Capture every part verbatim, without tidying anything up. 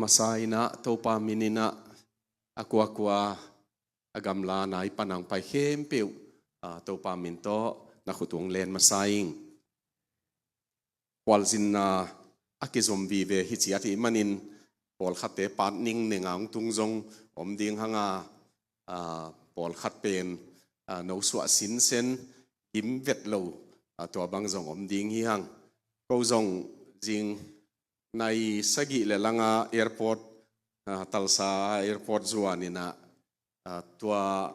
Masa in ah Topa min in ah a kuakua a gamla nai pan a hong pai khempeuh, ah, Topa min tawh na khut uh hong len masa ing. Khualzinna a kizom vive hi ciat ahih manin pawlkhatte part ning neng a hong tung zong om ding hang a, ah, pawlkhat pen, ah, no suah sinsen gim vet lo, ah, tua bang zong om ding hi hang. Ko zong zing nai sagih le langa airport, ah, Tulsa airport zuan in ah, ah, tua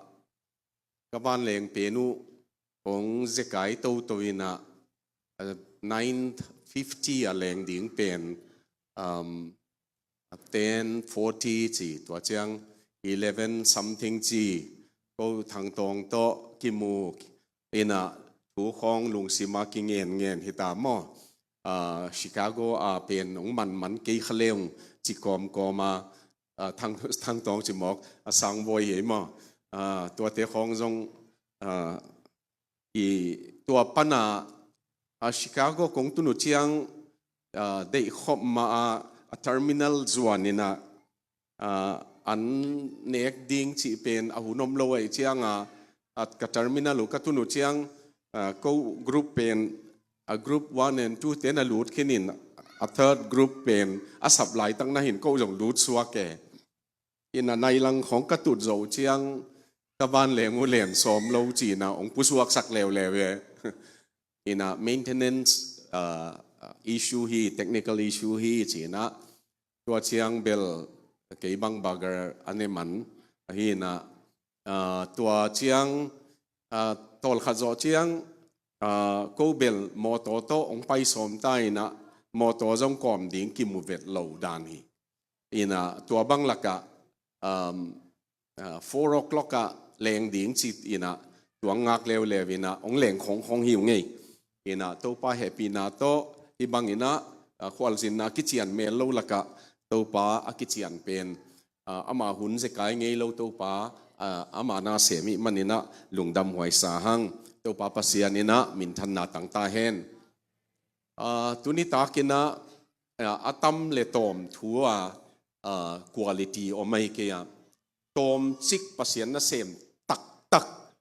ka vanleng pen uh hong zekai toto in ah, ah, nine fifty a leng ding pen, um, ten forty ci, tua ciang eleven something ci, ko Thang Tawng tawh kimu in ah thu khawng lungsim a kingen ngen hi ta maw? Ah, Chicago a pen hong manman kei kha leung ci kawmkawm a, ah, Thang, Thang Tawng ci mawk a sang voi hi maw? Ah, tuate khawng zong, ah, i tua pan a, ah, Chicago kong tun uh ciang, ah, deih khop mah a, a terminal zuan in ah, ah, an nek ding cih pen a hun om lo ahih ciang a, ah, ka terminal uh ka tun uh ciang, ah, ko group pen, a group one and two te na lut khin in, a third group pen a sap laitak na hin ko zong lut suak e. In ah nai lang khawng ka tut zo ciang ka vanleng uh len sawm lo ci in ah hong pusuaksak leuleu e. In ah maintenance, ah, issue hi, technical issue hi ci in ah tua ciang bel kei bang bagger a ne man ahi in ah, ah, tua ciang, ah, tawlkhat zawh ciang, ah, ko bel mawtaw tawh hong pai sawm ta in ah mawtaw zong kawm ding kimu vet lo dan hi. In ah tua bang lakah, um, ah, four o'clock ah leng ding ci in ah tuang ngak leuleu in ah hong leng khongkhong hi uh ngei. In ah Topa hehpihna tawh hih bang in ah, ah, khualzinna kician mel lo lakah Topa a kician pen, ah, ama hun zekai ngei lo Topa, ah, ama na sem ahih man in ah lungdam huai sa hang. Topa Pasian in ah minthanna tang ta hen. Ah, tuni tak in ah, ah, a tam le tawm thu a, ah, quality om ahi kei a, tawmcik Pasian nasem taktak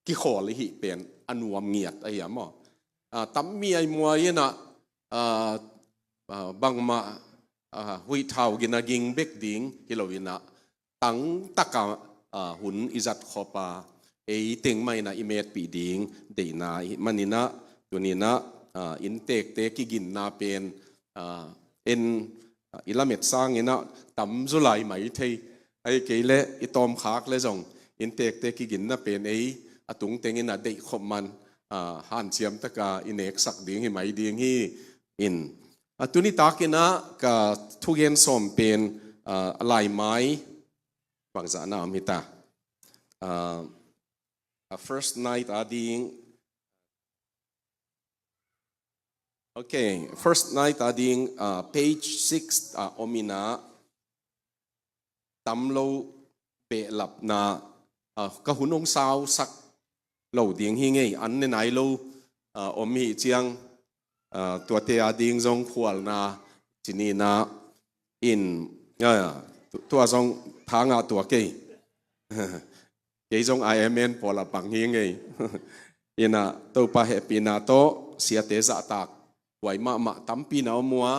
kikhawl i hih pen a nuam ngiat ahi a maw? Ah, tam mi a i muai in ah, ah, ah, bangmah, ah, huih thau gina ging bek ding hi lo in ah tangtak a, ah, hun i zat khop a, ei teng mah in ah i metpih ding deihna ahih man in ah tuni in ah, ah, inntekte kiginna pen, ah, en, ah, i lamet sang in ah tam zaw lai mai thei. Ahih kei leh i tawmkhak leh zong inntekte kiginna pen ei a tung teng in ah deih khop man, ah, hanciam tak a i neksak ding hi mai ding hi. In, ah, tuni tak in ah ka thugen sawm pen, ah, a laimai bangzah na om hi ta. Ah, a first night a ding, okay, first night a ding, ah, page six, ah, om in ah, tam lo behlapna, ah, ka hun hong sausak lo ding hi ngei, an ne nai lo, ah, om hi ciang, ah, tuate a ding zong khualna ci ni in ah, in, ah, tu-, tua zong tha ngah tuak ei. Kei zong I M N pawl a pang hi ngei. In ah Topa hehpihna tawh siate zahtak huai mahmah tampi na om uh a,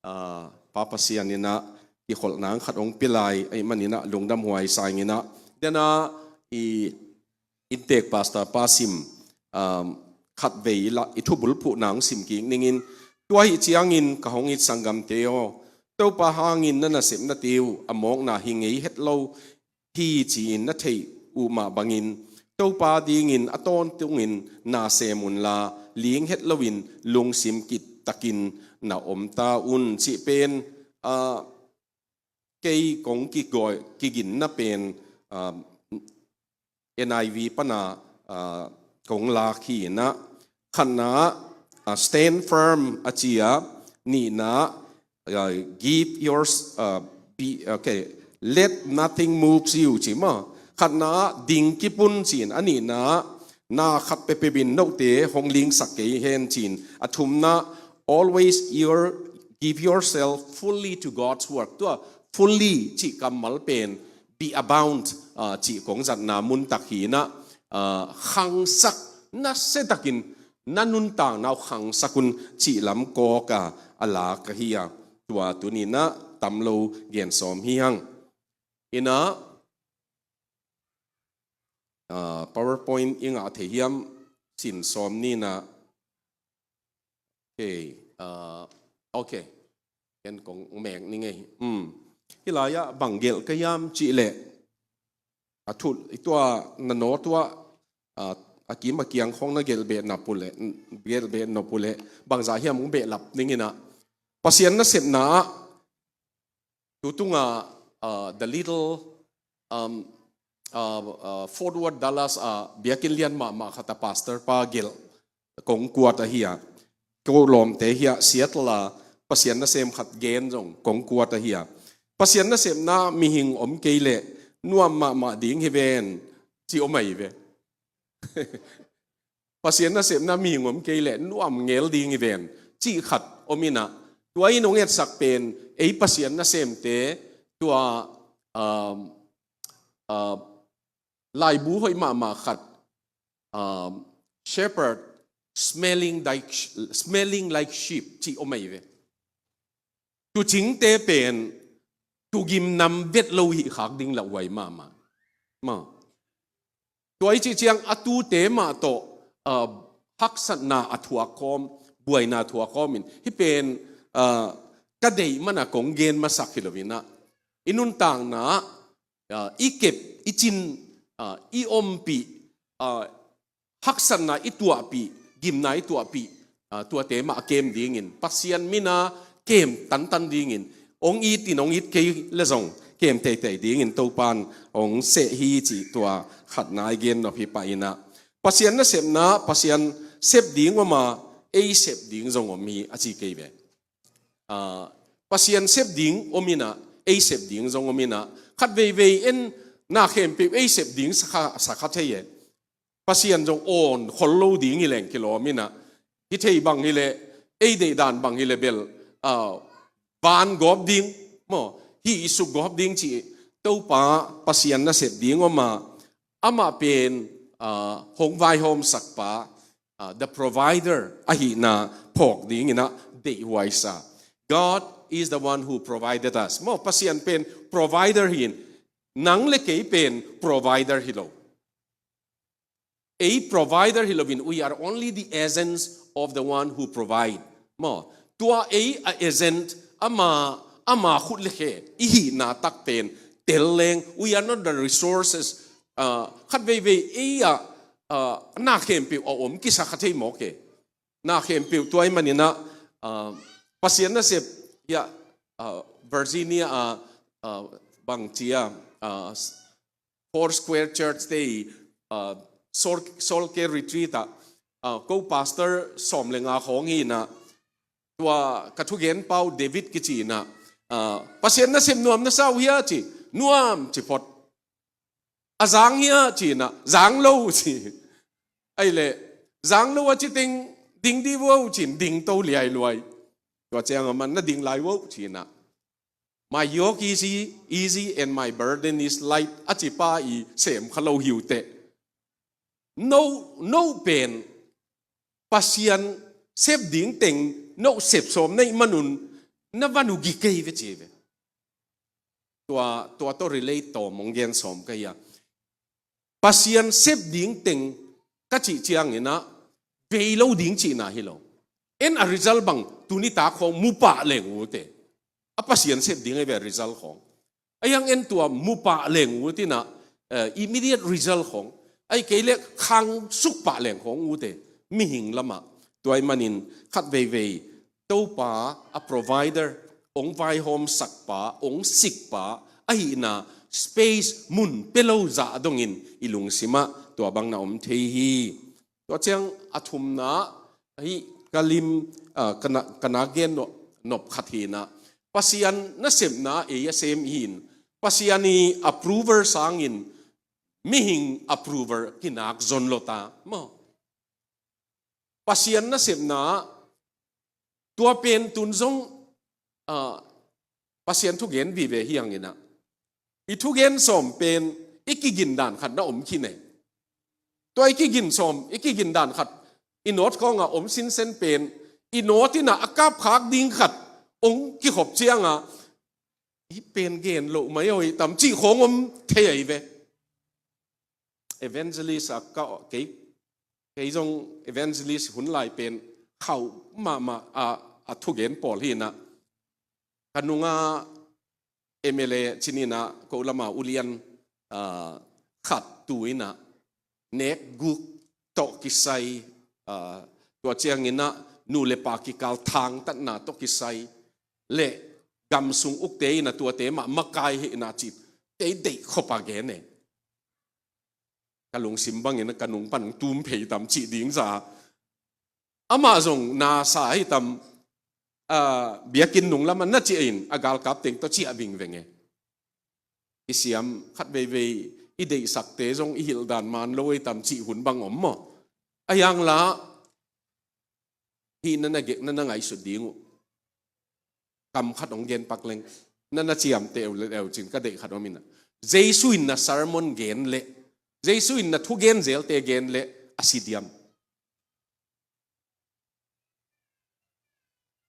ah, Pa Pasian in ah kikholhna khat hong pia lai ahih man in ah lungdam huai sa ing in ah. Tua in ah i inntek pastor pa sim, um, khatvei la, i thubulphuh nang sim kik ning in, tua ahih ciangin ka hong it sanggamte aw, Topa hangin na nasepnate uh a mawkna hi ngei het lo hi ci-in na theih uh mah bangin Topa dingin a tawntungin na sem unla, ling het loin lungsim kitakin na om ta un cih pen, ah, kei kong kigawi, kiginna pen, ah, N I V pan a, ah, kong lak hi in ah, khatna ah, ah, stand firm a ci a, nihna ah, ah, give yours, ah, be, okay, let nothing moves you ci maw. Khatna ah ding kip un ci in, a nihna ah na khat peuhpeuh in note hong lingsak kei hen ci in, a thumna always your Give yourself fully to God's work. Tua fully cih kammal pen be abound, ah, cih kong zatna mun tak hi in ah, ah, khangsak nasia takin na nuntakna uh khangsak un cih lam kawk a, a lak ahi a. Tua tuni in ah tam lo gen sawm hi hang. In ah, ah, PowerPoint i ngah thei hiam, sin sawm ni in ah. Okay, ah, okay. Ken kong mek ni ngei. Hmm. Hih lai ah bang gelh ka hiam cih leh, a thut i tua na naw tua, ah, a kim a kiang khawng na gelh beh nop uh leh, gelh beh nop uh leh, bangzah hiam hong behlap ning in ah. Pasian nasepna ah, tu tung ah, ah, the little, um, ah, ah, Fort Worth, Dallas ah biakinn lian mahmah khat ah pastor pa gelh kong kuat ahi a. Ko lawmte hi a, Seattle ah Pasian nasem khat gen zong kong kuat ahi a. Pasian nasepna mihing om kei leh nuam mahmah ding hi ven, ci om ahi ve. Pasian nasepna mihing om kei leh nuam ngel ding hi ven, cih khat om in ah. Tua in hong etsak pen, ei Pasian nasemte, tua, um, uh, laibu hoih mahmah khat, um, shepherd smelling like, smelling like sheep, cih om ahi ve. Tuucingte pen, tuugim nam vet lo hih khak ding lauhuai mahmah. Ma. Tua i cih ciang a tuute mah tawh, ah, haksatna a thuak khawm, buaina a thuak khawm in. Hih pen, ah, ka deih man a kong gen masak hi lo in ah. I nuntakna, ah, i kep, i cin, ah, i ompih, ah, haksatna i tuahpih, gimna i tuahpih, ah, tuate mah a kem dingin, Pasian min a kem tantan dingin, hong it in hong it kei leh zong kem teitei dingin Topa'n hong seh hi cih tua khatna i gen nop hi pah in ah. Pasian nasepna, Pasian sep ding om a, ei sep ding zong om hi a ci kei ve. Ah, Pasian sep ding om in ah, ei sep ding zong om in ah, khat veivei en na khempeuh ei sep ding sa kha, sa kha thei e. Pasian zong awn khol lo ding hi leng kilawm in ah, hi thei bang hi leh, ei deih dan bang hi leh bel, ah, van gawp ding, maw, hih i suk gawp ding cih, Topa Pasian nasep ding om a, amah pen, ah, hong vaihawmsak pa, ah, the provider ahihna phawk ding in ah deihhuai sa. God is the one who provided us. Maw, Pasian pen provider hi in, nang leh kei pen provider hi lo. Ei provider hi lo in, we are only the agents of the one who provide. Maw, tua ei a agent, ama, ama khut leh khe i hihna tak pen tel leng, we are not the resources. Ah, khat veivei ei a, ah, na khempeuh a om kisa kha thei mawk e. Na khempeuh tua ahih manin ah, ah, Pasian nasep, ya, ah, Virginia ah, ah, bang ci a, ah, Foursquare Church te i, ah, Soul, Soul Care Retreat ah, ah, ko pastor sawm leh nga khawng hi in ah, tua ka thugen pau David kici in ah, ah, Pasian nasep nuam na sa uh hia ci, nuam ci phot. A zang hia ci in ah, zang lo ci. Ahih leh, zang lo a ci teng, ding di vo ci in, ding to liailuai. Tua ciang a man na ding lai vo ci in ah. My yoke is e-, easy and my burden is light, a ci pa i sem kha lo hi uh teh. No, no pen, Pasian sep ding teng, no sep sawm na hih man un, na van uh gik kei ve ci ve. Tua, tua tawh relate tawm hong gen sawm ka hi a. Pasian sep ding teng ka cih ciangin ah, vei lo ding cihna hi lo. En a result bang, tuni tak khawng mu pah leng uh teh. A Pasian sep ding ahi ve a result khawng. Ahi hang en tua mu pah leng uh teh in ah, eh, immediate result khawng. Ahih kei leh khang suk pah leng khawng uh teh. Mihing lam ah. Tua ahih manin khat veivei Topa a provider, hong vaihawmsak pa, hong sik pa ahihna space, mun pia lo zah dongin i lungsim ah tua bang na om thei hi. Tua ciang a thumna, hih ka lim, ah, ka na, ka na gen nop, nop khat hi in ah, Pasian nasepna ei a sem hi in, Pasian i approval sangin mihing approval kinak zon lo ta maw. Pasian nasepna, tua pen tun zong ah, Pasian thugen vive hi hanginah, i thugen sawm pen i kigin dan khat na om khin e. Tua i kigin sawm, i kigin dan khat i nawt khawngah om sinsen pen i nawt inah a kapkhak ding khat ong kikhop ciangah, i pen gen loh mai aw i tam cih khawng om thei ahi ve. Evangelist a ka, kei, kei zong evangelist hun lai pen khauh mahmah a, a thugen pawl hinah, ka nunga M L A cininah ko lama ulian, ah, khat tu inah nek guk tawh kisai, ah, tua cianginah nu le pa kikal thangtatna tawh kisai le gamsung ukte inah tuate mah makai hinah cih tei deih khopa gen e. Ka lungsim bangin ka nung pan ong tum phei tam cih ding za. Amah zong nasa hi tam, ah, biakinn nung lamah na ciah in a galkap teng tawh ciah vingveng e. I siam khat veivei i deihsakte zong i hilh dan man lo ei tam cih hun bang om maw? A hiangla hih na na gek na na ngaihsut ding uh. Kam khat hong gen pak leng na na ciamteh uh le eu cin ka deih khat om inah, Jesu in na sermon gen le Jesu in na thugen zelte gen le a si diam?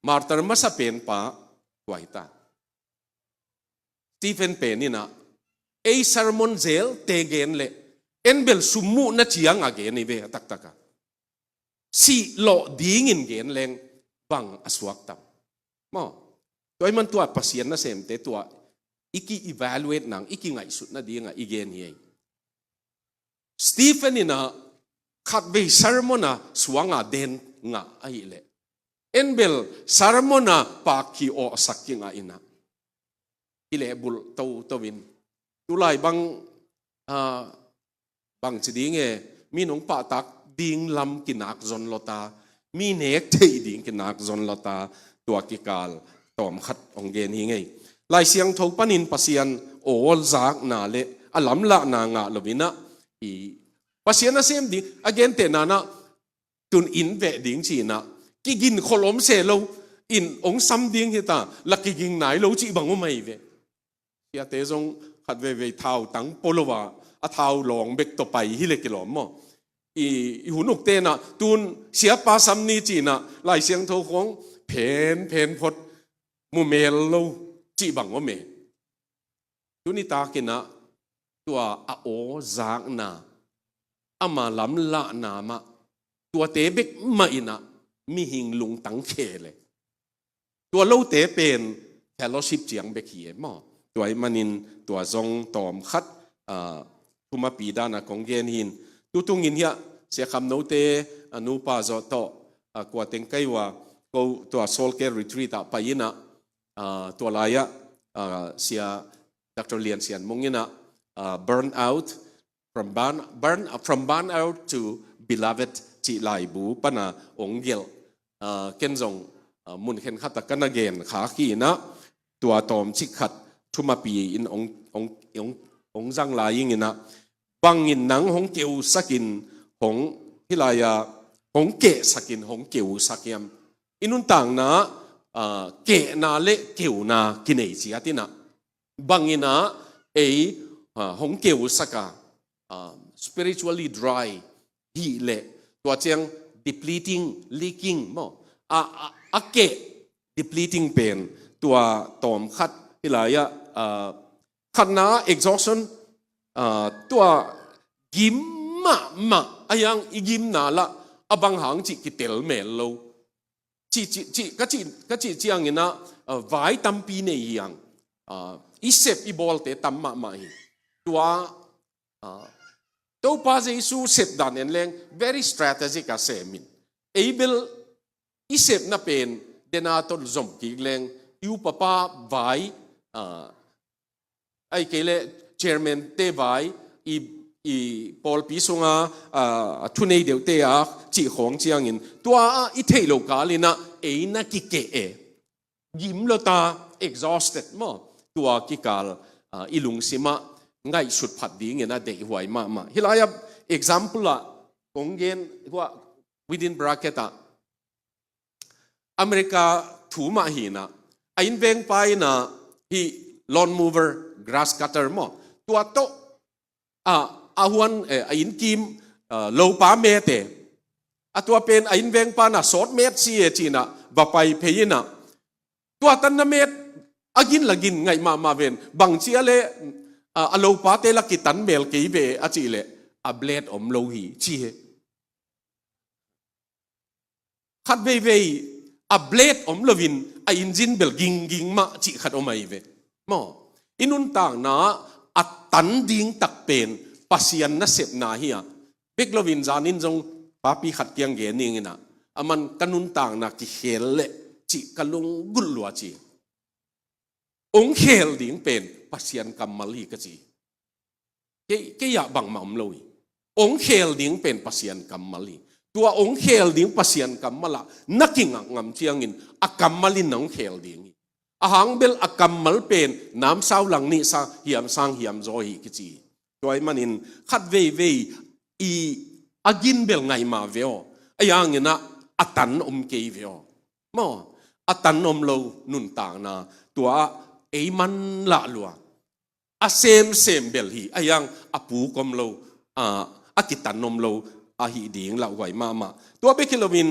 Martar masa pen pa tua hi ta. Stephen pen inah ei sermon zelte gen le en bel summuh na ciang a gen i ve a taktaka sih lawh dingin gen leng bang a suak tam? Maw, tua i man tua Pasian nasemte tua i ki-evaluate nang, i kingaihsut nadinga i gen hi ei. Stephen inah khatvei sermon a suanga den ngah ahileh en bel sermon a pak ki awhsak kingah inah i lehbulh toto in tulai bang, ah, bang ci ding e, mi nong pahtak ding lam kinak zon lota, mi nek theih ding kinak zon lota, tua kikal tawm khat hong gen hi ngei. Lai Siangtho panin Pasian aw zakna le a lamlahna ngah lo inah i Pasian a sem ding a gentehna nah tun in veh ding cinah kigin kholom se lo in hong sam ding hita la kiging nai lo cih bang om ahi ve. Siate zong khat veivei thau tang polo a, a thau lawng bek tawh pai hi le kilawm maw? I, i hun ukte nah tun siapa sam ni cinah Lai Siangtho khawng phen phen phot mu mel lo cih bang om e. Tuni takinah tua a aw zakna, ama lamlahna mah, tuate bek mah inah mihing lungtang khe le tua lote pen fellowship ciang bek hi e maw? Tua i manin tua zong tawm khat, ah, thumapi dana kong gen hin. Tutungin hiah Sia Kham Note a nupa zawh tawh, ah, kua teng kai uh a ko tua soul care retreat ah pai inah, ah, tua lai-ah, ah, Sia Doctor Lian Sian Mung inah, ah, burn out, from burn, burn, from burn out to beloved cih laibu pana ong gelh. Ah, ken zong, ah, mun khenkhat ah ka na gen khak hi inah tua tawmcik khat thumapi in ong, ong, ong, ong zang lai ing inah bangin nang hong keusakin hong hilai-a hong kehsakin hong keusak hiam? I nuntakna, ah, kehna le keuna kinei ciat inah bangin ah ei, ah, hong keusak a, ah, spiritually dry hi leh tua ciang depleting, leaking maw? A, a, a keh depleting pen tua tawm khat hi lai-ah, ah, khatna exhaustion, ah, tua gim mahmah a hiang i gimna lah a bang hang cih kitel mel lo. Cih, cih, cih, ka cih, ka cih ciangin ah, ah, vai tampi nei hiang, ah, i sep i bawlte tam mahmah hi. Tua, ah, Topa Jesu sep dan en leng very strategic a semin. Ei bel i sepna pen dena tawh zom kik leng i upapa vai, ah, ai kei le chairman te vai i, i pawlpi sunga, ah, a thunei deuhte a cih khawng ciangin tua ah i theih lo kalin ah ei na kikeh e. Gim lo ta, exhausted maw? Tua kikal, ah, i lungsim ah ngaihsut phat dingin a deihhuai mahmah. Hi lai-ah example ah kong gen, hua within bracket ah America thu mah hi inah, A innvengpa in ah hih lawn mower, grass cutter maw, tua tawh a, a huan, eh, a innkim, ah, lopa mete, a tua pen a innvengpa in ah sawt met si e ci-in ah va pai phei in ah, tua tan na met a gin la gin ngaih mahmah ven, bangci a leh, ah, a lopate la kitan mel kei ve a cih leh a blade om lo hi ci hi. Khat veivei a blade om loin a engine bel gingging mah cih khat om ahi ve. Maw, i nuntakna a tan ding tak pen Pasian nasepna hi a, bek loin zanin zong papi khat kiang gen ning in ah, aman ka nuntakna kikhel leh cih ka lunggulh lua ci. Ong khel ding pen Pasian kammal hi ka ci. Kei, kei ah bangmah om lo hi. Ong khel ding pen Pasian kammal hi. Tua ong khel ding Pasian kammal ah na kingak ngam ciangin a kammal in na ong khel ding hi. A hang bel a kammal pen namsau lang nih sa hiam sang hiam zaw hi kici. Tua ahih manin khat veivei i a gin bel ngaih mah ve aw. A hang in ah a tan om kei ve aw. Maw, a tan om lo nuntakna, tua ah ei manlah lua. A semsem bel hi, a hang a puk om lo, a, a kitan om lo, a hih ding lauhuai mahmah. Tua bek hi loin,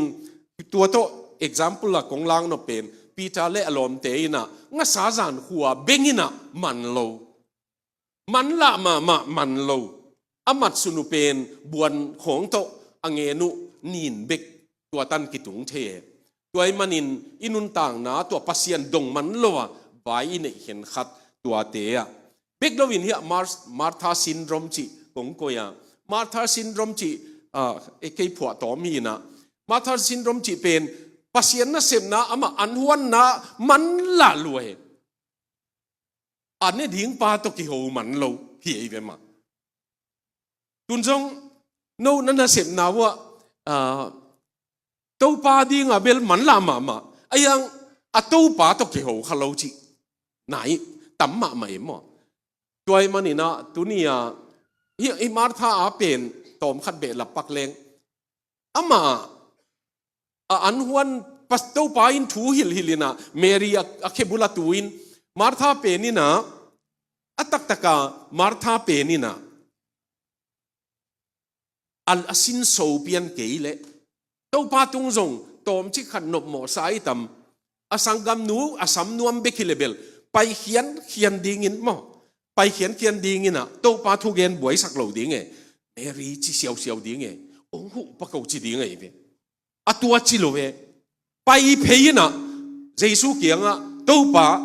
tua tawh example a kong lak nop pen, Peter le a lawmte in ah, ngasa zan khua beng in ah man lo. Manlah mahmah man lo. A mat sun uh pen buan khawng tawh a ngen uh nin bek tua tan kitung thei e. Tua ahih manin i nuntakna tua Pasian dong man lo a vai i neih khenkhat tuate ah. Bek loin hiah Mar-, Martha syndrome cih kong koih a. Martha syndrome cih, ah, e kei phuahtawm hi in ah. Martha syndrome cih pen Pasian nasepna amah an huanna manlah lua hi. A ne ding pa tawh kiho man lo hi ei ve mah. Tun zong no na nasepna uh ah, ah, Topa ding a bel manlah mahmah. A hang a Topa tawh kiho kha lo cih na hi tam mahmah e maw. Tua ahih manin ah tuni a, hi, hi Martha a pen tawm khat beh lap pak leng. Amah a an huan Pas-, Topa in thu hilhhilh in ah Mary a, a khebul a tu in Martha pen in ah, a taktak a Martha pen in ah a, a sinso pian kei leh Topa tung zong tawmcik khat nopmawh sa i tam. A sanggamnu a sam nuam bek hi leh bel pai khiankhian dingin maw, pai khiankhian dingin ah Topa thugen buaisak lo ding e. Mary ci siausiau ding e. Ong huh pak o ci ding ahi ve. A tua ci lo ve. Pai phei in ah Jesu kiangah, Topa,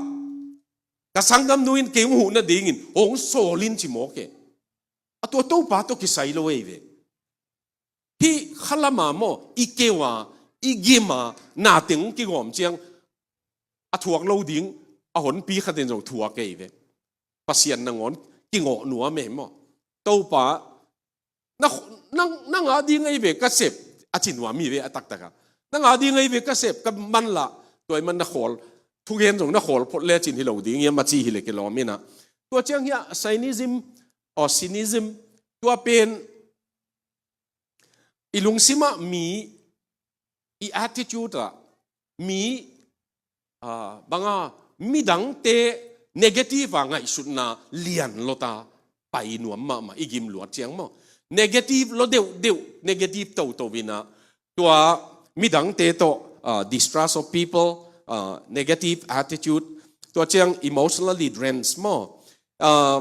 ka sanggamnu in kei ong huh nadingin ong sawl in ci mawk e. A tua Topa tawh kisai lo ahi ve. Hih khalam a maw, i keu a, i gim a, na teng kigawm ciang a thuak lo ding a honpi khat in zong thuak ahi ve. Pasian nangawn kingawh nuam e maw. Topa, na, nang, nang a ding ahi ve ka sep, a ci nuam hi ve a taktak a. Nang a ding ahi ve ka sep, ka manlah, tua ahih man na khawl, thugen zong na khawl phot lecin hi lo ding hiam a ci hi leh kilawm in ah. Tua ciang hiah cynicism, or cynicism, tua pen i lungsim ah mi, i attitude ah mi, ah, bang a, midangte negative a ngaihsutna lian lua ta pai nuam mahmah i gim luat ciang maw. Negative lua deuhdeuh, negative toto in ah tua midangte tawh, ah, distrust of people, ah, negative attitude, tua ciang emotionally drained maw. Ah,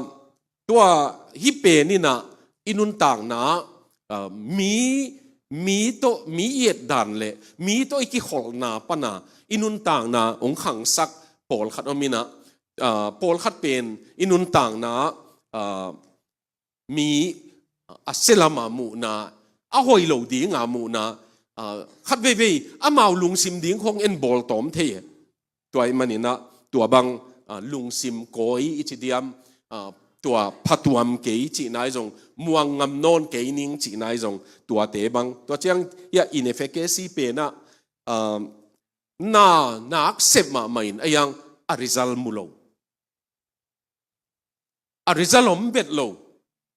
tua hih pen in ah i nuntakna, ah, mi, mi tawh, mi i et dan le mi tawh i kikholhna pan a i nuntakna ong khangsak pawlkhat om in ah, ah, pawlkhat pen i nuntakna, ah, mi a sia lam a muhna, a hoih lo ding a muhna, ah, khat veivei amau lungsim ding khawng en bawl tawm thei e. Tua ahih manin ah tua bang, ah, lungsim kawi i ci diam, ah, tua phatuam kei cihna ahi zong, muang ngam nawn kei ning cihna ahi zong, tuate bang. Tua ciang hiah inefficacy pen ah, ah, na, na accept mahmah in a hang a result mu lo. A result om vet lo.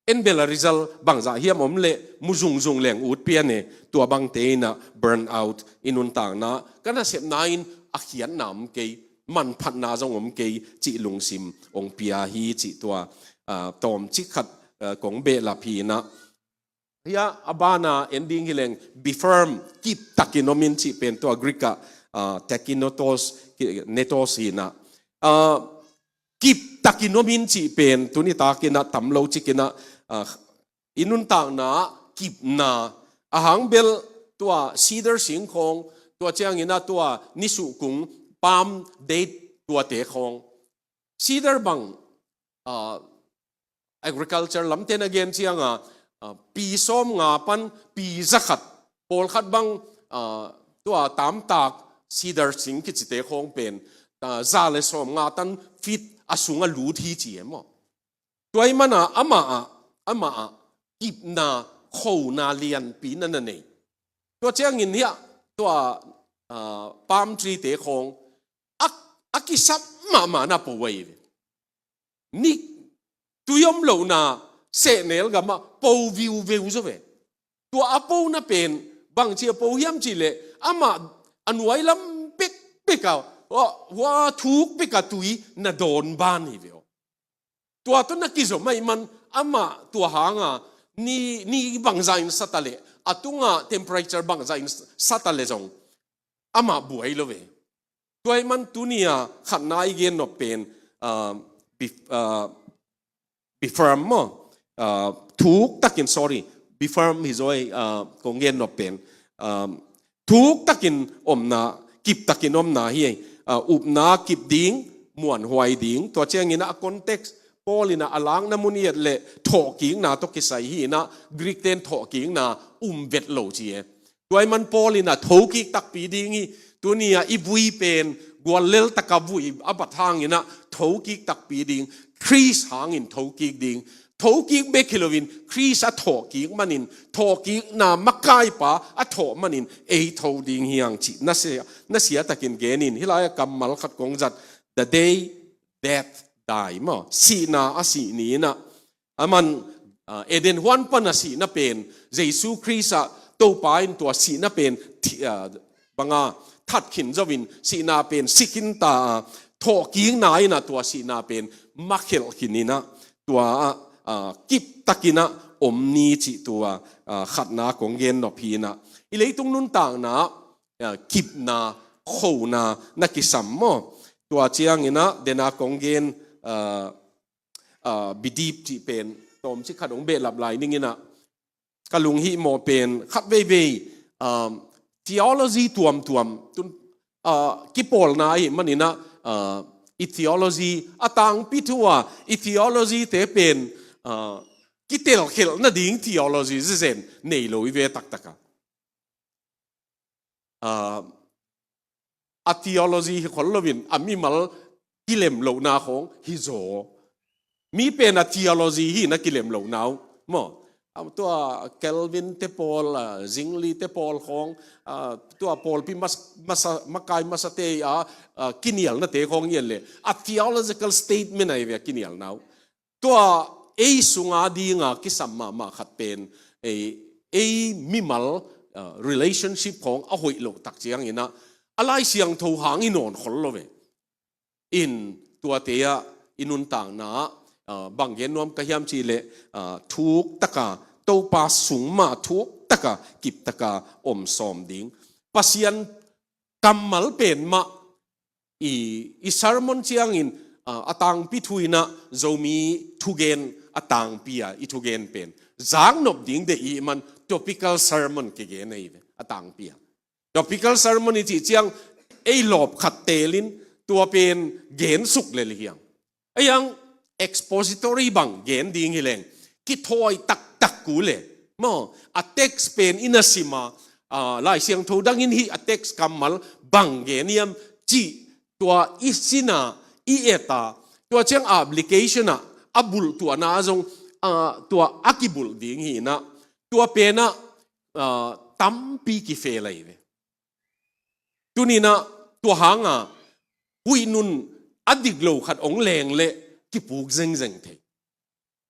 En bel a result bangzah hiam om leh mu zungzung leng ut pian e, tua bangte in ah burn out i nuntakna, ka nasepna in a khiatna om kei, manphatna zong om kei cih lungsim hong pia hi cih tua, ah, tawmcik khat, ah, kong behlap hi inah. Hia a bana en ding hileng be firm, kiptakin om in cih pen tua Greek ah, ah, tachynetos, netos hi inah. Ah, kiptakin om in cih pen tuni takinah tam lo cikinah, ah, i nuntakna ah kipna, a hang bel tua cedar sing khawng, tua cianginah tua nisuhkung palm date tuate khawng. Cedar bang, ah, agriculture lamte na gen cianga, ah, pi sawm nga pan pi zakhat, pawlkhat bang, ah, tua tamtak cedar sing kicite khawng pen, ah, za le sawm nga tan fit a sung a lut hi ci e maw. Tua ahih mana amah ah, amah ah kipna, khona lianpi na na nei. Tua ciangin hiah tua, ah, palm tree te khawng a, a kisap mahmah na po ahi ve. Ni tui om lohna sehnel gamah po viuveu zaw ve. Tua a pona pen bangci a po hiam cihleh amah a nuai lam bekbek a, hua, hua thuk bek a tui na dawn ban hi ve aw. Tua tawh na kizom ahih man amah tua hanga ni, ni bangzah in sa ta leh, a tunga temperature bangzah in sa ta leh zong amah buai lo ve. Tua ahih man tuni-a khatna i gen nop pen, ah, be, ah, be firm maw? Ah, thuktakin, sorry, be firm hi zaw, ah, kong gen nop pen, ah, thuktakin omna, kiptakin omna hi, ah, upna kip ding, muanhuai ding. Tua ciangin a context, Paul in a lakna mun i et leh thawhkikna tawh kisai hi inah, Greek ten thawhkikna um vet lo ci e. Tua ahih man Paul in a thokik takpi ding hi. Tuni-a i vui pen guallel taka vui a bat hangin a thokik takpi ding, Khrist hangin thokik ding. Thokik bek hi loin Khrist a thawhkik manin, thawhkikna makaipa a thawh manin ei tho ding hi hang cih na sia, na sia takin genin, hih lai-ah kammal khat kong zat, the day death die maw, sihna a sih ni inah. Aman, ah, Eden huan pan a sihna pen, Jesu Khrist ah Topa in tua sihna pen thi, ah, banga that khin zo in, sihna pen si khin ta a, thawhkikna inah tua sihna pen makhelh khin inah, tua ah, ah, kiptakinah om ni cih tua, ah, khatna kong gen nop hi inah. I leitung nuntakna ah, ah, kipna, khona na kisam maw? Tua cianginah dena kong gen, ah, ah, bidip cih pen tawmcik khat hong behlap lai ning inah, ka lunghihmawh pen khat veivei, ah, theology tuamtuam tun, ah, kipawlna ahih maninah, ah, i theology a tangpi thu a, i theology te pen, ah, kitelkhelh nading theology zezen nei lo i ve taktak a. Ah, a theology hi khol loin a mimal kilem lohna khawng hi zaw. Mi pen a theology hi na kilem lohna uh maw? Ah, tua Calvin te pawl, ah, Zwingli te pawl khawng, ah, tua pawlpi mas-, masa, makai masate a, ah, kinialnate khawng i et leh a theological statement ahi ve a kinialna uh. Tua ei sunga dinga kisam mahmah khat pen, ei, ei mimal, ah, relationship khawng a hoih loh tak cianginah a Lai Siangtho hang i nawn khol lo ve. In tuate ah i nuntakna ah, ah, bang gen nuam ka hiam cihleh, ah, thuktaka, Topa sung mah thuktaka, kiptaka om sawm ding. Pasian kammal pen mah i, i sermon ciangin, ah, a tangpi thu inah Zomi thugen a tangpi a i thugen pen zaknop ding deih i hih man topical sermon kigen ahi ve a tangpi a. Topical sermon i cih ciang ei lawp khat telin tua pen gensuk lel hi hang. Ahi hang expository bang gen ding hileng kithawi taktak kul e maw? A text pen i na sim a, ah, Lai Siangtho dangin hih a text kammal bang gen hiam cih tua i sin a, i et a, tua ciang application ah a bulh tuahna zong, ah, tua a kibulh ding hi inah, tua pen ah, ah, tampi kifel ahi ve. Tuninah tua hanga huih nun a dik lo khat hong leng leh kipuk zengzeng thei.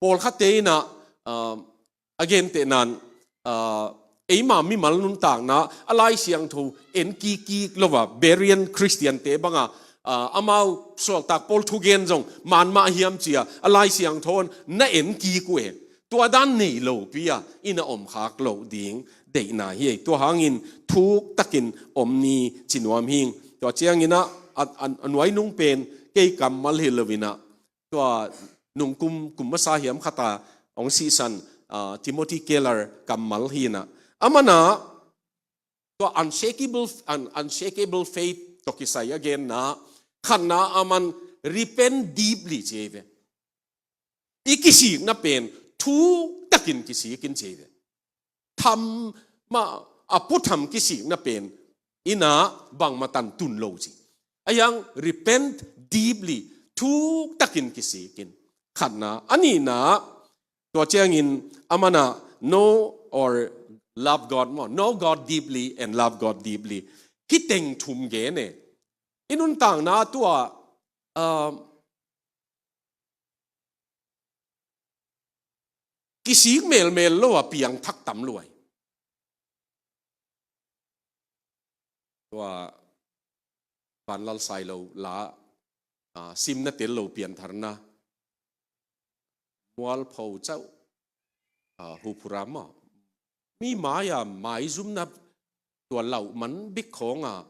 Pawlkhatte inah, ah, a gentehnan, ah, eima mimal nuntakna a Lai Siangtho en kikkik lo a Berean Khristiante banga, ah, amau suaktak pawl thugen zong man mah hiam ci-a a Lai Siangtho in na en kik uh e. Tua dan nei lopi-a i na om khak loh ding deihna hi. Tua hangin thuktakin om ni ci nuam hing. Tua ciangin ah a, a, a nuainung pen kei kammal hi lo-in ah, tua nungkum kum masa hiam khat a hong sihsan, ah, Timothy Keller kammal hi-in ah, aman ah tua unshakable, un-, unshakable faith tawh kisai a genna, khatna aman repent deeply ci hi ve. I kisikna pen thuktakin kisik in ci hi ve. Tham mah, a puatham kisikna pen i na bangmah tan tun lo ci. A hiang repent deeply, thuktakin kisik in. Khatna, a nihna, tua ciangin aman ah know or love God maw, know God deeply and love God deeply. Hih teng thum gen e. I nuntakna tua, ah, kisik melmel lo-a piangthak tam lua hi. Tua Vanlal Sailo la, ah, simna tel lo piantharna, mualpho cauh, ah, huphura maw, mi mai-a maizumna tua lauh man bek khawngah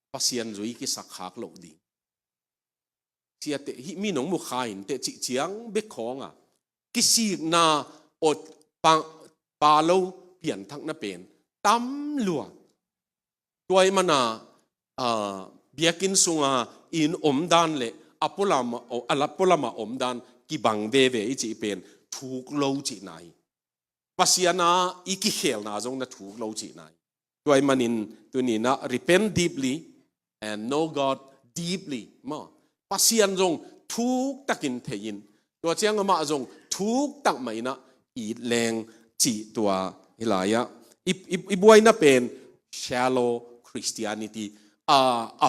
Pasian zui kisak khak loh ding. Ciate hih mi nong mu kha inteh cih ciang bek khawngah kisikna awt pa, pa lo pianthakna pen tam lua. Tua ahih manin ah, biakinn sunga i omdan le a pualam a, a la pualama omdan kibang veve i cih pen thuk lo cihna hi. Pasian a i kikhelna zong na thuk lo cihna hi. Tua ahih manin tuni-in ah repent deeply and know God deeply maw. Pasian zong thuktakin thei in, tua ciang amah zong thuktak mah in ah it leng cih tua hi lai-ah. I, i, i buaina pen shallow Christianity, a, a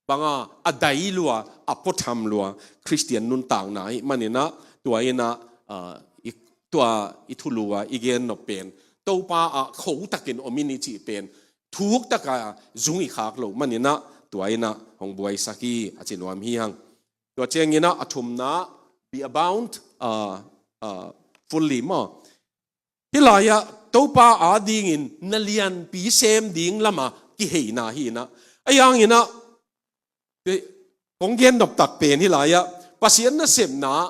banga a dai lua, a puatham lua Christian nuntakna ahih manin ah, tua in ah, ah, i, tua i thulu-a i gen nop pen Topa ah khotakin om in i cih pen thuktaka zung i khak loh manin ah, tua in ah hong buaisak hi a ci nuam hi hang. Tua ciangin ah a thumna, be abound, ah, ah, fully maw. Hih lai-ah Topa adingin na lianpi sem ding lama kiheina hi-in ah, a hiangin ah, kong gen nop tak pen hih lai-ah Pasian nasepna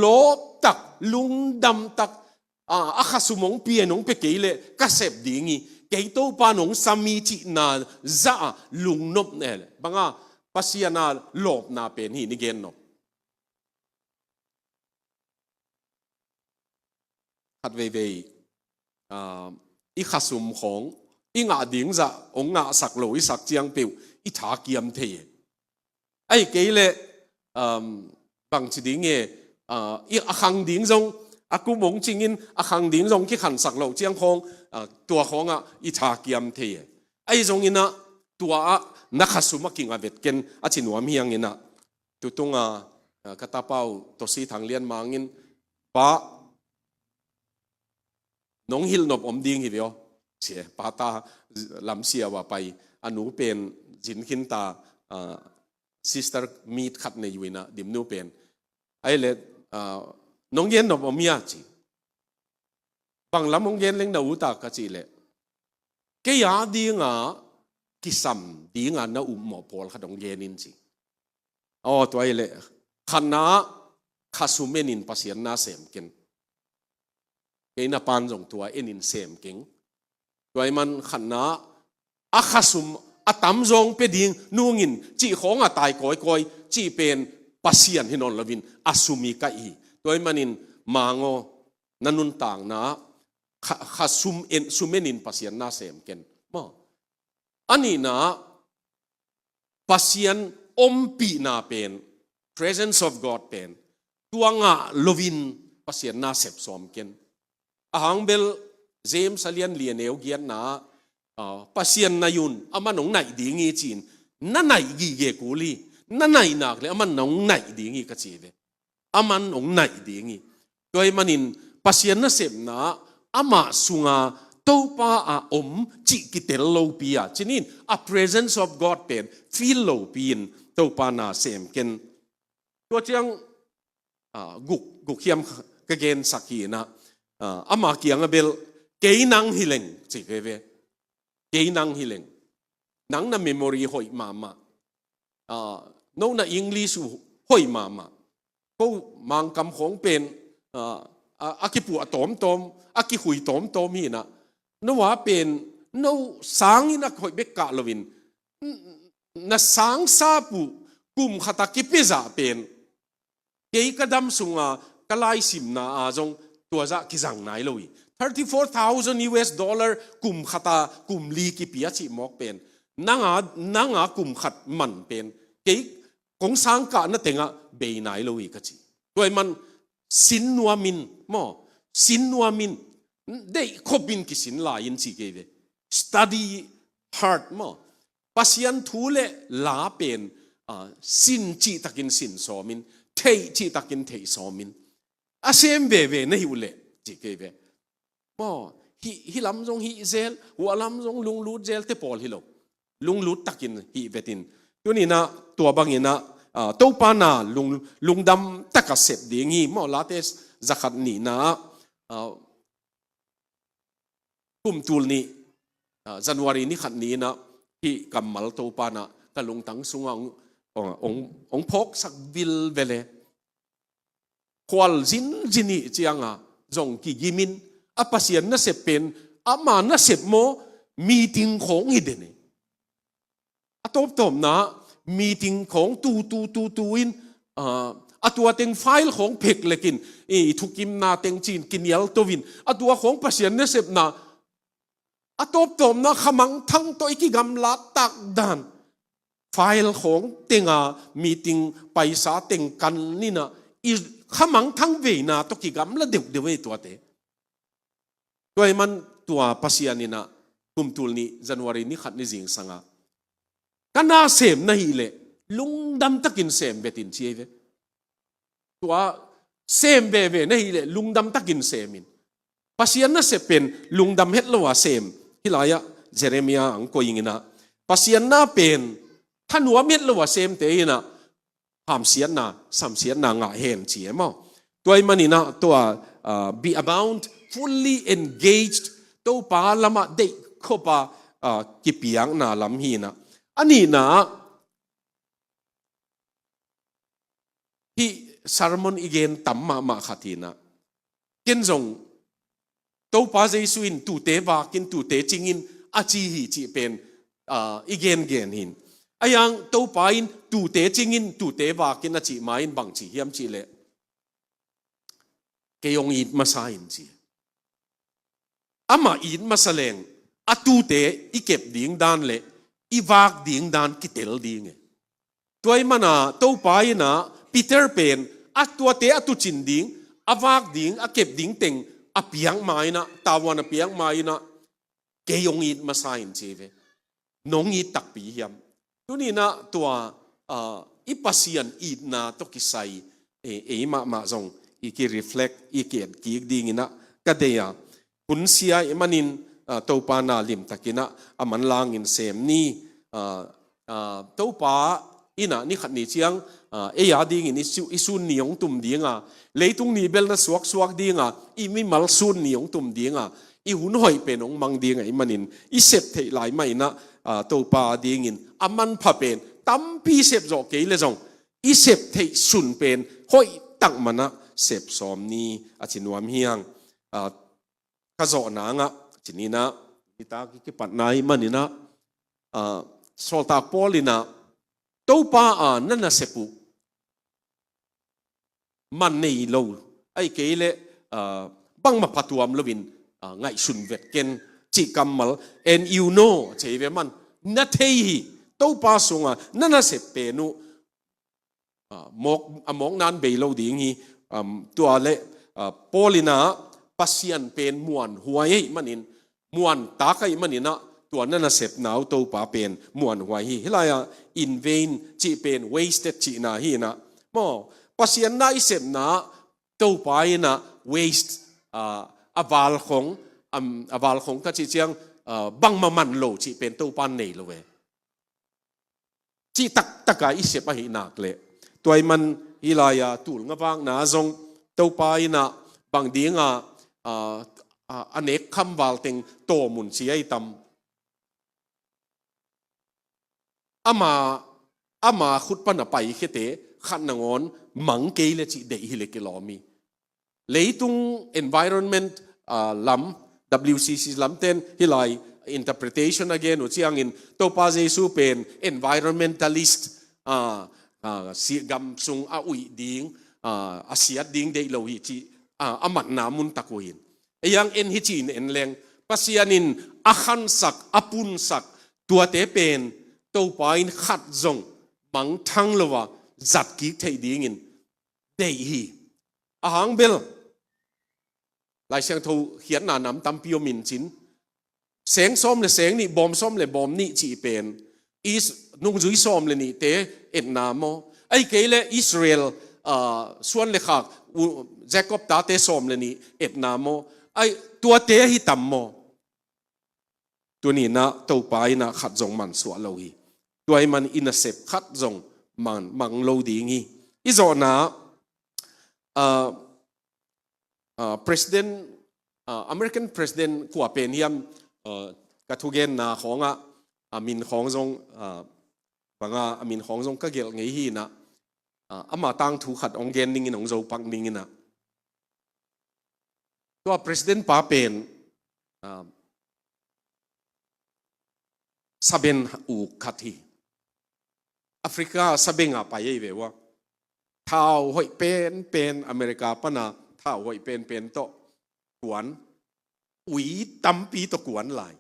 lawptak, lungdamtak, a, a khasum hong pia in hong pia kei leh ka sep ding hi, kei Topa nong sam hi cihna zah a lungnop ne le banga Pasian a lawpna pen hi ni gen nop. Khat veivei, ah, i khasum khawng i ngah ding zah hong ngahsak lo i sak ciang peuh i tha kiam thei e. Ahih kei leh, um, bangci ding e, ah, i a khang ding zong, a kum hong cingin a khang ding zong kikhansak loh ciang khawng, ah, tua khawngah i tha kiam thei e. Ahi zongin ah tua ah na khasum a kingah vet ken a ci nuam hi hangin ah, tutung a, ah, ka tapa uh Tosi Thang Lian Mang in, "Pa, nong hilh nop om ding hi ve aw," ci e. Pa ta lamsia uh a pai, a nu pen zin khin ta, ah, sister meet khat nei uh in ah, Dimnu pen. Ahih leh, ah, "Nong gen nop om hia?" ci. "Bang lam hong gen leng na ut a?" ka cih leh, "Kei a dinga kisam dinga na upmawh pawlkhat hong gen in," ci. Aw, tua ahih leh khatna ah khasum enin Pasian na sem ken. Kei na pan zong tua enin sem keng. Tua ahih man khatna ah a khasum a tamzawng pia ding nungin cih khawngah tai kawikawi cih pen Pasian hi nawn loin a sum i kaih hi. Tua ahih manin Mang aw, na nuntakna ah kha, khasum en, sum enin Pasian na sem ken maw. A nihna ah Pasian ompihna pen, presence of God pen, tua ngah loin Pasian na sep sawm ken. A hang bel James a lian li a neu giatna ah, ah, "Pasian naih un, aman hong naih ding hi," ci-in, na naih gige kul hi, na naih nak leh aman nong naih ding hi ka ci ve. Aman hong naih ding hi. Tua ahih manin Pasian nasepna ah amah sunga Topa a om cih kitel lopi a, ci ni in, a presence of God pen feel lopi in, Topa na sem ken. Tua ciang, ah, guk, guk hiam ka gensak hi inah, ah, ama kiangah bel, kei nang hi leng, ci kei ve. Kei nang hi leng. Nang na memory hoih mahmah. Ah, no na English uh hoih mahmah. Ko Mangkam khawng pen, ah, a, a kipuah tawmtawm, a kikhui tawmtawm hi inah. No a pen, no sangin a hoih bek kah loin. Na sangsa puh kum khata kipia zah pen. Kei ka dam sunga ka laisimna a zong tua zah kizang nai lo hi. Thirty four thousand U S dollar kum khata kum li kipia cih mawk pen. Nanga, nanga kum khat man pen. Kei kong sangkahna tengah bei nai lo hi ka ci. Tua ahih man sin nuamin, maw, sin nuamin, deih khopin kisin lai in ci kei ve. Study hard, maw. Pasian thu le la pen, ah, sin cihtakin sin sawmin, theih cihtakin theih sawmin. A sem veve na hi uh leh, ci kei ve. Maw, hih, hih lam zong hih zel, huah lam zong lunglut zel te pawl hi lo. Lunglut takin hih vetin. Tuni inah tua bang inah, ah, Topa na lung, lungdam taka sep ding hi. Maw, Late zakhat nihna, ah, kum tul nih, ah, January ni khat ni inah hih kammal Topa na ka lungtang sungah hong, hong, hong phawksak vilvel e. Khual zinzin ih cianga zong kigimin a Pasian nasep pen ama nasep maw, meeting khawng hi den e. A tawptawpna meeting khawng tu tu tu tu in, ah, a tua teng file khawng phek lekin i thukimna teng cin kinial tovin a tua khawng Pasian nasepna a tawptawpna khamangthang tawh i kigamlat tak dan. File khawng tenga meeting paisa teng kan inah i khamangthang veina tawh kigamla deuhdeuh ei tuate. Tua ahih man tua Pasian inah kum tul nih January ni khat ni zingsanga ka na sem na hih leh lungdam takin sem vetin ci ei ve. Tua sem veve na hih leh lungdam takin semin. Pasian nasep pen lungdam het lo a sem. Hih lai-ah Jeremiah ang koing inah Pasian na pen thanuam het lo a semte inah hamsiatna, samsiatna ngah hen ci e maw. Tua ahih man inah tua, ah, be abound, fully engaged, Topa lamah deih khopa, ah, kipiakna lam hi inah. A nihna ah hih sermon i gen tam mahmah khat hi inah. Ken zong Topa Jesu in tute vakin, tute cingin a ci hi cih pen, ah, i gengen hi in. A yang Topa in tute cingin, tute vakin a cih ma in bang ci hiam cih leh, kei hong it masa in ci. Amah it masa leng a tute i kep ding dan le i vak ding dan kitel ding e. Tua ahih mana Topa inah Peter pen a tuate a tucin ding, a vak ding, a kep ding teng a piak ma inah, tavuan a piak ma inah, kei hong it masa in ci ve. Nong it takpi hiam? Tuni inah tua, ah, i Pasian itna tawh kisai, eh, ei mahmah zong i ki-reflect, i ki-etkik ding inah ka deih a. Hun sia ahih manin, ah, Topa na limtak inah a manlangin sem ni, ah, ah, Topa inah ni khat ni ciang, ah, ei a dingin i su-, i sun ni hong tum ding a, leitung ni bel na suaksuak ding a, i mimal sun ni hong tum ding a, i hun hoih pen hong mang ding ahih manin i sep theih lai mah inah, ah, Topa a dingin a manpha pen tampi sep zawh kei le zong i sep theih sun pen hoih tak manah sep sawm ni a ci nuam hi hang. Ah, ka zawh nangah ci ni inah, nitak i kipatna ahih man inah, ah, sawltak Paul inah Topa a na nasep uh man nei lo, ahih kei leh, ah, bangmah phatuam loin, ah, ngaihsun vet ken cih kammal, and you know, ci ve man, na thei hi, Topa sunga na nasep pen uh, ah, mawk, a mawkna in bei lo ding hi, um, tua le, ah, Paul inah Pasian pen muanhuai ahih manin, muantak ahih man inah tua na nasepna uh Topa pen muanhuai hi. Hih lai-ah in vain cih pen wasted cihna hi inah. Maw, Pasian na i sepna Topa inah waste, ah, a valkhong, um, a valkhong ka cih ciang, ah, bangmah man lo cih pen Topa in nei lo e. cih taktaka i sep ahih nak leh, tua ahih man hih lai-a tul nga vakna zong Topa in ah bang dinga, ah, ah, a nek khamval teng tawm un ci ahi tam. Ama, ama khut pana paikhiate khat nangawn mang kei le cih deih hi le kilawm hi. Leitung environment, ah, lam, W C C lam ten hih lai interpretation a gen uh ciangin Topa Jesu pen environmentalist, ah, ah, si gam sung a uih ding, ah, a siat ding deih lo hi cih, ah, a matna mun tak uh hi. Ei ang en hi ci-in en leng, Pasian in a khansak, a punsak, tuate pen Topa in khat zong mangthang lo a zat kik theih dingin deih hi. A hang bel Lai Siangtho khiatna nam tampi om in cin, seng sawm le seng nih, bawm sawm le bawm nih cih pen i s-, nungzui sawm le nihte etna maw? Ahih kei le Israel, ah, suan le khak, u-, Jacob tate sawm le nih etna maw? Ai, tuate hi tam maw? Tuni-in ah Topa in ah khat zong mansuah lo hi. Tua ahih man i nasep khat zong man, mang lo ding hi. I zawhna, ah, ah, President, ah, American President kua pen hiam, ah, ka thugenna khawngah, a min khawng zong, ah, banga a min khawng zong ka gelh ngei hi-in ah, ah, ama tangthu khat hong gen ning in, hong zo pak ning in ah. Tua President pa pen, ah, saben uk khat hi. Africa sabenga pai ahi ve ua. Thau hoih penpen, America pana thau hoih penpen tawh kuan, ui tampi tawh kuan lai.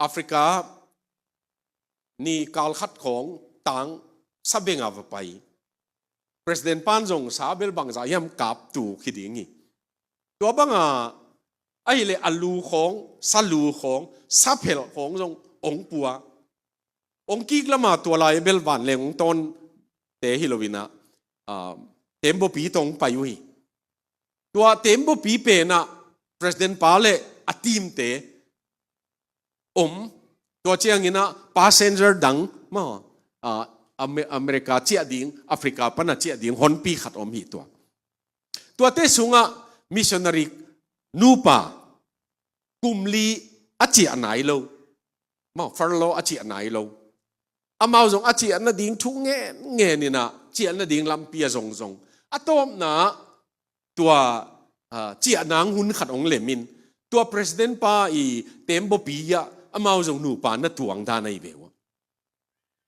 Africa ni kal khat khawng tang sabenga va pai. President pan zong sa bel bangzah hiam kap tuk hi ding hi. Tua banga ahih leh a lu khawng, sa lu khawng, sa phelh khawng zong hong pua. Hong kik lama tua lai bel vanleng hong tawnte hi lo-in ah, ah, tembaw pi tawh hong pai uh hi. Tua tembaw pi pen ah President pa le a team-te om, tua ciangin ah passenger dang maw, ah, Ame-, America ciah ding, Africa pana ciah ding honpi khat om hi tua. Tuate sungah missionary nupa kum li a ciah nai lo. Maw, furlough a ciah nai lo. Amau zong a ciah nading thu ngenngen in ah, ciah nading lampi a zongzong. A tawpna tua, ah, ciah nang hun khat hong lem in, tua President pa i tembaw pi ah amau zong nupa na tuang dan ahi ve ua.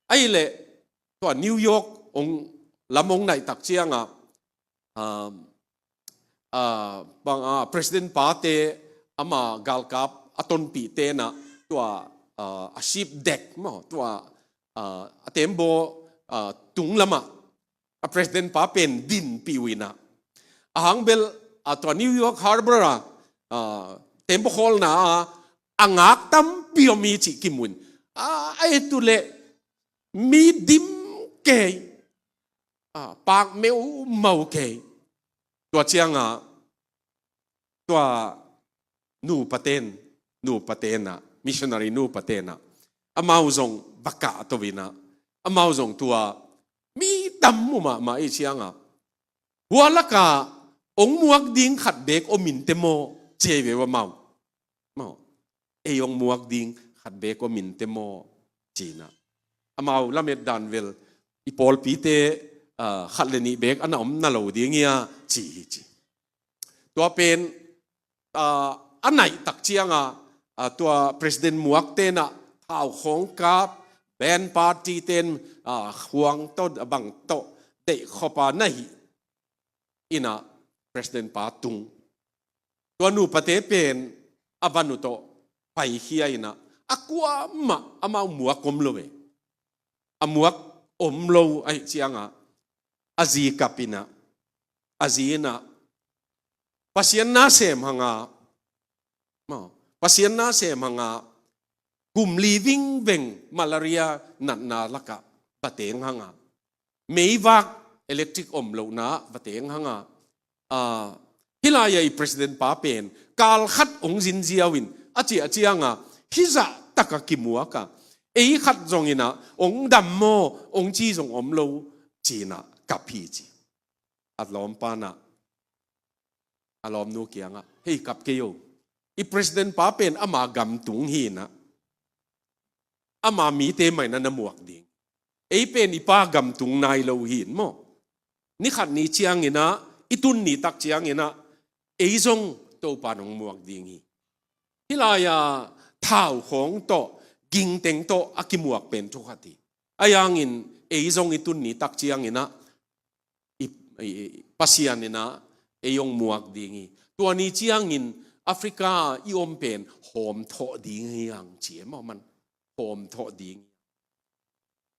Ahih leh tua New York hong, lam hong naih tak ciangah, ah, ah, bang, ah, President pate ama galkap a tonpihte in ah tua, ah, a ship deck maw, tua, ah, a tembaw, ah, tung lamah a President pa pen dinpih uh in ah. A hang bel, ah, tua New York Harbor ah, ah, tembaw khawlna ah a ngak tampi om hi cih kimu in. Ah, a et uh leh mi dim kei, ah, pak meumau kei. Tua ciangah tua nupa ten, nupa ten ah, missionary nupa ten ah, amau zong va kahto in ah, amau zong tua mi tam uh mahmah ahih ciangah, hua lakah hong muak ding khat beek om in teh maw, ci hi ve ua amau. Maw, ei hong muak ding khat beek om in teh maw, ci-in ah. Amau lamet dan vel, i pawlpite, ah, khat le nih beek a na om na lo ding hi a, ci hi ci. Tua pen, ah, a naih tak ciangah, ah, tua President muakte in ah thau khawng kap, band party ten, ah, khuang tawh, bang tawh, deih khop a na hih in ah President pa tung. Tua nupate pen a van uh tawh paikhia in ah, a kuamah amau muak om lo ve. A muak om lo ahih ciangah, a zi kap in ah, a zi in ah, Pasian na sem hang a, maw, Pasian na sem hang a, kum li vingveng malaria natna lakah va teng hang a, meivak electric om lohna ah va teng hang a, ah, hih lai-ah i President pa pen kal khat hong zin ziau in, a ciah ciangah hih zah takah kimuak a, Ei khat zong in ah, ong dam maw, ong ci zong om lo, ci-in ah kap hi ci. A lawmpa in ah, a lawmnu kiangah, "Hei, kap kei o. I president pa pen ama gam tung hi in ah, ama mite mah in ah na muak ding. Ei pen i pa gam tung nai lo hi in maw. Ni khat ni ciangin ah, i tun ni tak ciangin ah, ei zong Topa in ong muak ding hi. Hih lai-a thau khawng tawh, gingteng tawh a kimuak pen thu khat hi. Ahi hangin ei zong i tun ni tak ciangin ah, i, i, i Pasian in ah ei ong muak ding hi. Tua ni ciangin Africa i om pen hawmthawh ding hi hang," ci e maw, man. Hawmthawh ding.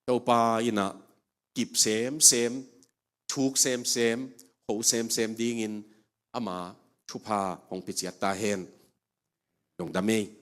Topa in ah kip semsem, thuk semsem, ho semsem dingin ama thupha hong pia ciat ta hen. Lungdam ei.